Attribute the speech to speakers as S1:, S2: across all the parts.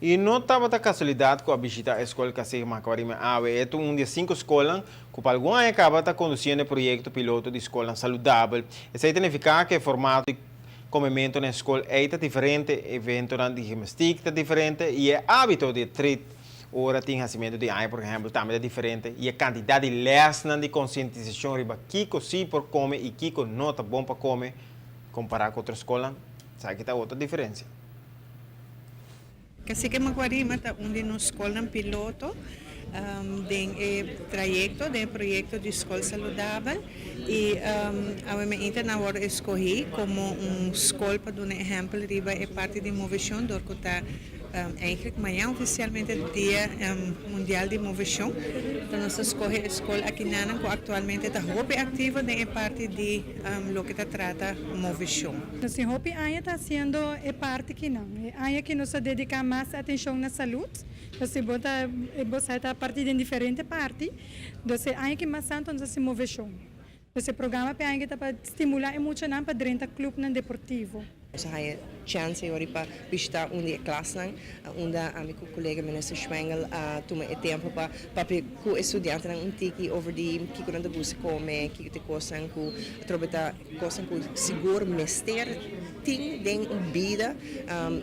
S1: Y no tabata casualidad cu a bishita e scol Cacique Macuarima awe. E ta un di e cinco scolnan cu pa algun aña caba ta conduciendo e proyecto piloto di scolnan saludabel. Esey ta nifica cu e formato di comemento na e scol ey ta diferente, eventonan di gimnastiek ta diferente y e habito di e treat ora tin hacimento di aña por ehempel tambe ta diferente y e cantidad di lesnan di concientisacion riba kico si por come y kico no ta bon pa come compara cu otro scolnan, esaki ta otro diferencia.
S2: Cacique Macuarima ta un di nos scolnan piloto den e trayecto, den e proyecto di Scol Saludabel y awe mainta nan a wordo escogi como un scol pa duna ehempel riba e parti di movecion dor cu ta Eigenlijk mañan oficialmente Dia Mundial di Movecion. Ta nos ta scoge e scol akinanan cu actualmente ta hopi activo den e parti di loke ta trata movecion.
S3: Nos tin hopi aña ta haciendo e parti kinan. E aña aki nos ta dedica mas atencion na salud. Nos tin bo ta bo sa ta parti den diferente parti. Dos e aña aki mas tanto nos ta haci movecion. Nos e programa p'e aña aki ta pa stimula e muchanan pa drenta clubnan deportivo.
S4: Nos a haña chance yori pa bishita un di e klasnan unda ami ku kolega Minister Schwengle a tuma e tempo pa papia ku e studiantenan un tiki over di kiko nan ta gusta kome, kiko ta e kosnan ku atrobe ta kosnan ku sigur mester tin den un bida,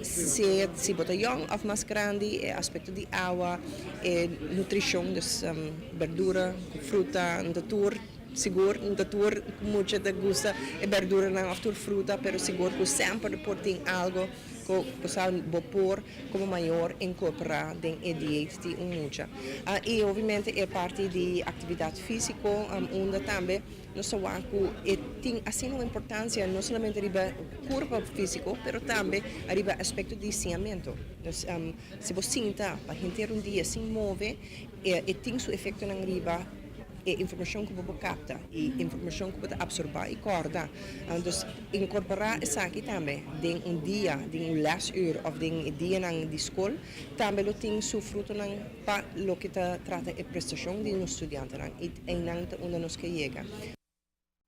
S4: sea si bo ta yòn òf mas grandi, e aspekto di awa, e nutrishon, dus berdura ku fruta, nan ta tur. Sigur no ta tur mucha ta gusta e berduranan of tur fruta, pero sigur ku semper por tin algo ku bo sa bo por komo mayor inkorporá den e dieet di un mucha. I obviamente e parti di aktividat físiko unda tambe nos ta wak ku e tin asina un importansia no solamente riba kurpa físiko pero tambe riba aspekto di siñamentu. Dus si bo sinta pa henter un dia sin move e tin su efektonan riba. E informashon ku bo por kapta i informashon ku bo ta apsorbá i kòrda. Dus inkorporá esaki tambe den un dia, den un lèsùr òf den e dianan di skol tambe lo tin su frutonan pa loke ta trata e prestashon di nos studiantenan i einan ta unda nos ke yega.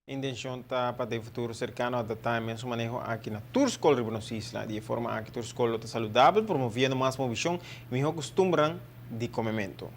S1: Intenshon ta pa den futuro serkano adaptá e mesun maneho aki na tur skol riba nos isla. Di e forma aki tur skol lo ta saludabel, promoviendo mas movishon i mihó kustumbernan di komementu.